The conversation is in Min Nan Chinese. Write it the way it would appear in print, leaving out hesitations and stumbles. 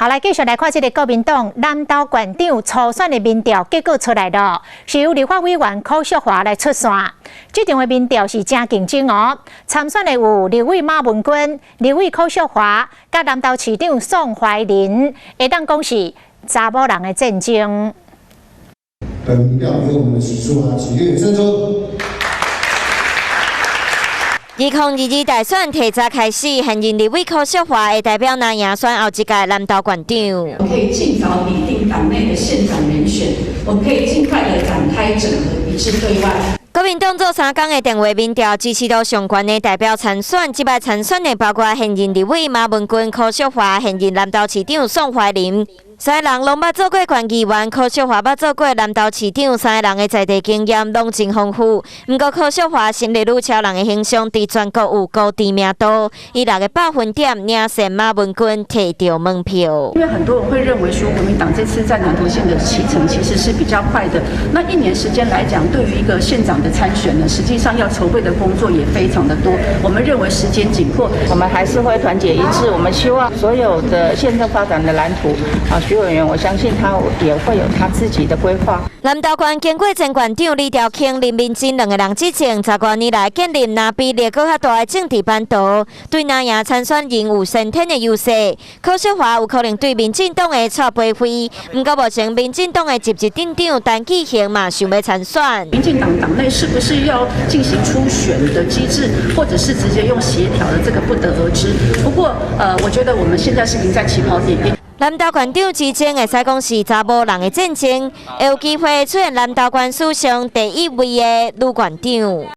好，來繼續來看這個國民黨南投縣長初選的民調結果出來了，是由立法委員柯淑華來出線。這場的民調是誠競爭哦，參選的有立委馬文君、立委柯淑華，佮南投市長宋懷林，會當講是查某人的戰爭。本民調由我們的許淑華舉略勝出。2022大選提早開始，現任立委柯淑華會代表藍營選後一屆南投縣長。可以盡早擬定黨內的縣長人選，我們可以盡快的展開整合，一致對外。國民黨做三工的電話民調，支持度上懸的代表參選，這擺參選的包括現任立委馬文君、柯淑華、現任南投市長宋懷林。三个人攏捌做過縣議員，柯淑華捌做過南投市長，三个人的在地經驗攏真豐富。毋過柯淑華心理愈超人的形象，佇全國有高知名度，以六個百分點領先馬文君，提著門票。因為很多人會認為說，國民黨這次在南投縣的期程其實是比較快的。那一年時間來講，對於一個縣長的參選呢，實際上要籌備的工作也非常的多。我們認為時間緊迫，我們還是會團結一致。我們希望所有的縣政發展的藍圖啊，徐委員，我相信他也會有他自己的規劃。南投縣經過前縣長李兆慶、林明珍兩個人執政，十多年來建立藍比例閣較大的政治版圖，對藍營參選人有先天的優勢。柯淑華有可能對民進黨的帶杯飛，毋過目前民進黨的實質鎮長陳紀行嘛想欲參選。民進黨黨內是不是要進行初選的機制，或者是直接用協調的，這個不得而知。不過，我覺得我們現在是贏在起跑點。南投縣長之爭會使講是查某人的戰爭，會有機會出現南投縣史上第一位的女縣長。